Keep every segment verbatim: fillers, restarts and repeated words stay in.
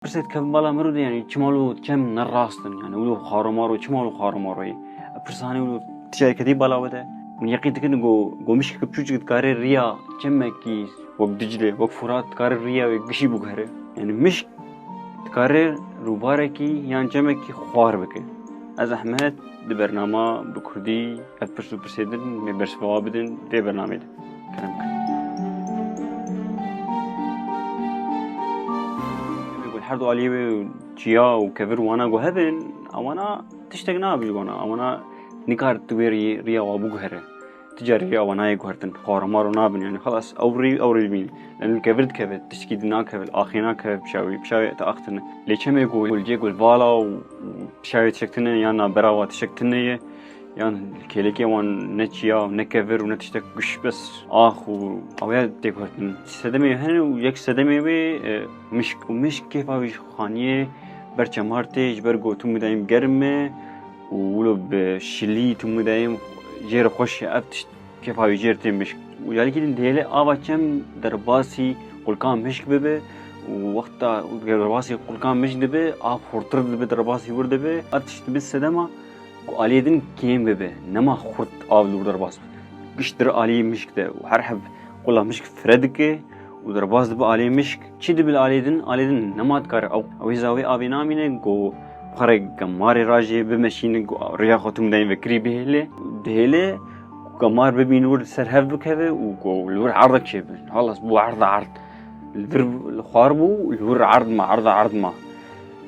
Pirsê dikevin bala mirov de, yanî çima wilo çem ne rast in, yanî wilo xaromaro, çima wilo xaromaroyê? Ev pirsanê wilo ti cayê kedî bala we de? Hûn yeqîn dikin ku, ku mişkek piçûçik dikare riya çemekî wek Diclê, wek Furat dikare riya wê gişî biguhere? Yanî mişk dikare rûbarekî yan çemekî xwar bike. Ez Ehmed, di bernama bi kurdî ev pirs û pirsê din me bersiva bidin vê bernamê de. Kerem bikin. Em ê ku her du aliyê wê çiya û kevir wana ku hebin, ewana tiştek nabe ji wana. Ewana nikar tu wê rî-, riya wa biguhere. Tu carî riya wa nayê guhertin. Xwarimaro nabin, yanî xelas ew rî, ew rî dibînin. Em kevir dikeve, tişkî di nakeve, axê nakeve pişawî, pişawê te axtine. Lê çemê ku li cê ku li vala û, û pişawê tişek tune yan nabera wa tişek tune ye, yan kêlekê wan ne çiya, ne kevir û ne tiştek, giş bes ax û awaya tê guhertin. Sedemê hene û yek sedemê wê, e, mişk û mişk kêfa wî ji xaniyê ber çemar tê, ji ber ku tu midayîm germ e û wilo bi şilî tu midayîm jê re xweş e, ev tişt kêfa wî jê re tê mişk. Û carîkî din dihêle ava çem derbasî qulkan mişk bibe û wexta derbasî qulkan mişk dibe, av hurtir dibe, derbasî wir dibe, ev tişt dibe sedema ku aliyê din kêm bibe, nema xurt av li wir derbas bibe. Giş dir aliyê mişk de û her heb qula mişk fire dike û derbas dibe aliyê mişk. Çi dibe li aliyê din? Aliyê din nema dikare ew, ew hêza wê avê namîne ku xwe re gemarê rajê bimeşîne, ku riya xwe tim dayîn vekirî bihêle. Dihêle ku gemar bibîn wir li ser hev bikeve û ku li wir erdek çêbe. Halas bû erda erd. Li vir li xwar bû, li wir erd ma, erda erd ma.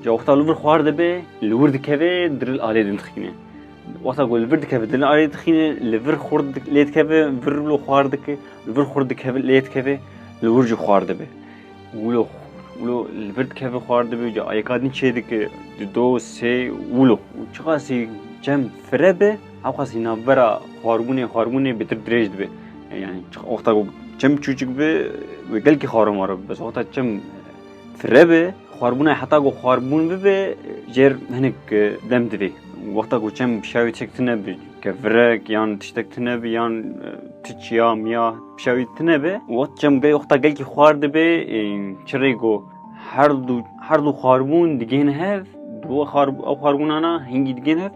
Ca wexta li vir xwar dibe, li wir dikeve, diril alê din dixîne. Wexta ku li vir dikeve, diril alê dixîne, li vir xurt dik-, lê dikeve, vir wilo xwar dike, li vir xurt dikeve, lê dikeve, li wir jî xwar dibe. Wilo, wilo li vir dikeve, xwar dibe, ca ayeka din çê dike, dido, sê, wilo. Û çiqasî çem fire be, hewqasî navbera xwarbûnê, xwarbûnê bêtir dirêj dibe. Yani, çiq-, wexta ku çem çûçik be, wê gelkî xwaromaro be. Bes wexta çem fire be, xwarbûna heta ku xwarbûn bibe, jêr hinek, e, dem divê. Wexta ku çem pişawî tiştek tune bi, kevirek yan tiştek tune bi, yan, e, ti çiya miya pişawî tune bi, wext çem gel-, wexta gelkî xwar dibe, e, çirê ku her du, her du xwarbûn digihên hev, du xwar-, ew xwarbûnana hingî digihên hev,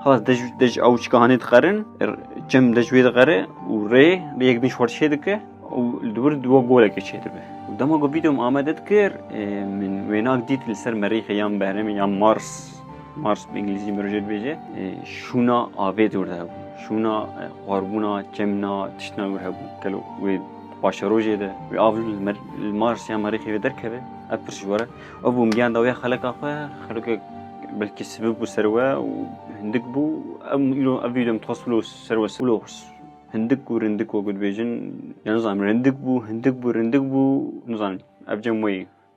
xelas dej, dej ew çika hanê dixerin, er, çem dej wê dixere û rê, rê yek din ji xwe çê dike. Û li wir di we golekê çêdibe. Û dema ku vîdeo min amade dikir, e, min wênak dît li ser merîxê yan behremê yan Mars, Mars bi îngilîzî mirov jê dibêje, e, şûna avê di wir de hebû. Şûna, e, xwarbûna, çemna, tiştna wir hebû. Gelo wê paşerojê de wê av li mer-, li Mars yan merîxê wê derkeve? Ev pirs ji we re. Ev bû min giyan dawiya xeleka xwe, xelekek belkî sivik bû ser we û hindik bû. Em îro ev vîdeo min dixwest wilo ser we, wilo hindik û rindik wek dibêjin, ya nizanim, rindik bû, hindik bû, rindik bû, nizanim, ev cem wê ye.